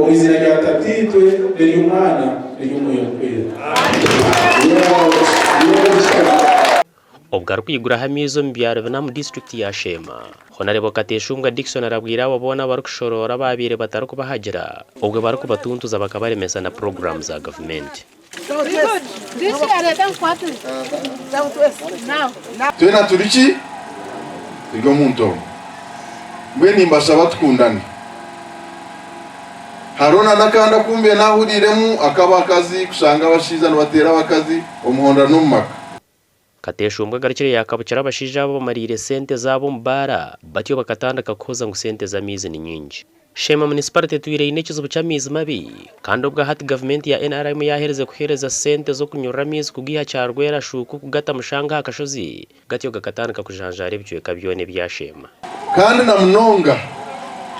Omu iziina rya Tataitwe, n'ery'Omwana, n'ery'Omwoyo Orikwera. Obwo arikwiguraho amaizi omu byaro bina omu disiturikiti ya Sheema, Honarebo Kateshumbwa Dickson arabwire abo boona abarikushoroora abaabaire batarikubahagira obwo barikubatuntuza bakabaremesa na puroguraamu za gavumenti. Twena turi ki? Turi omuntu omwe. Mbwenu nimbashaba tukundane. Hariho na n'akandi aku mbaire naahuriiremu ak'abakazi kushanga abashaija nibateera abakazi omuhondano omu maka. Kateshumbwa agarukire yaakabukira abashaija abo abamariire sente zaabo omu baara batyo bakatandika kuhoza ngu sente z'amaizi ni nyingi. Sheema Munisiparite etwire eine ekizibu ky'amaizi mabi kandi obwa hati gavumenti ya nrm yaaherize kuheereza sente z'okunyurura amaizi kugaiha Kyarwera Shuuku kugata Mushanga aha kashozi gatyo gakatandika kujanjaara ebicweka byona ebya Sheema. Kandi na munonga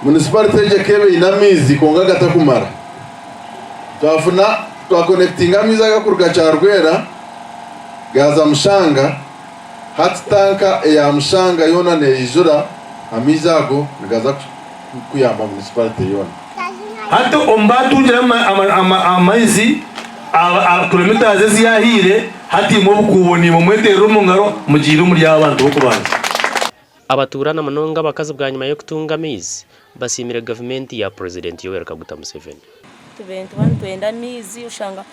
munisiparite egyo ekeeba eine amaizi kwonka gatakumara. Twafuna twakonekitinga amaizi agakuruga Kyarwera gaaza Mushanga, hati tanka eya Mushanga yoona neijura amaizi ago nigaza kuyamba munisiparite yoona. Hati omu baatungire amaizi, kilometres ezi yaahaire, hati imwe obukuubo niimwe mweteerera omu ngaro mugiire omuri aba bantu b'okubanza. Abatuura na munonga abakazi bwanyima y'okutunga amaizi basiimire gavumenti ya Purezidenti Yoweri Kaguta Museveni. Tubaire nituba nitwenda amaizi oshanga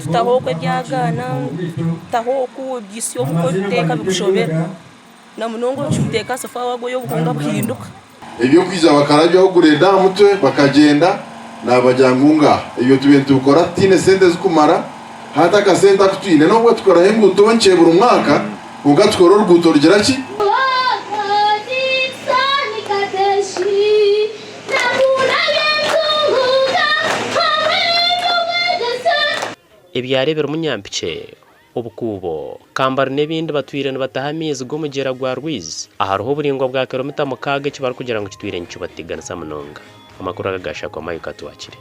tutaho oku ebyagaana, tutaho oku ebisyo oku orikuteeka bikushobera na munonga okiteeka aha sofuria wagoya obuhunga buhinduka. Eby'okwija bakarabyaho gureda aha mutwe bakagyenda, naabagira ngu ngaaha ebyo tubaire nitubikora tutaine sente zirikumara, hati akasente aku twine n'obu tukoraho enguuto nkye buri mwaka kwonka tukora oruguuto rugira ki? Ebyaro ebirimu Nyampikye, Obukuubo, Kambari n'ebindi batwire nibataha amaizi g'omugyera gwa Rwizi ahariho oburaingwa bwa kilomita mukaaga eki barikugira ngu kitwire nikibateganisa munonga. Amakuru aga gashakwa Mayu Katwakire.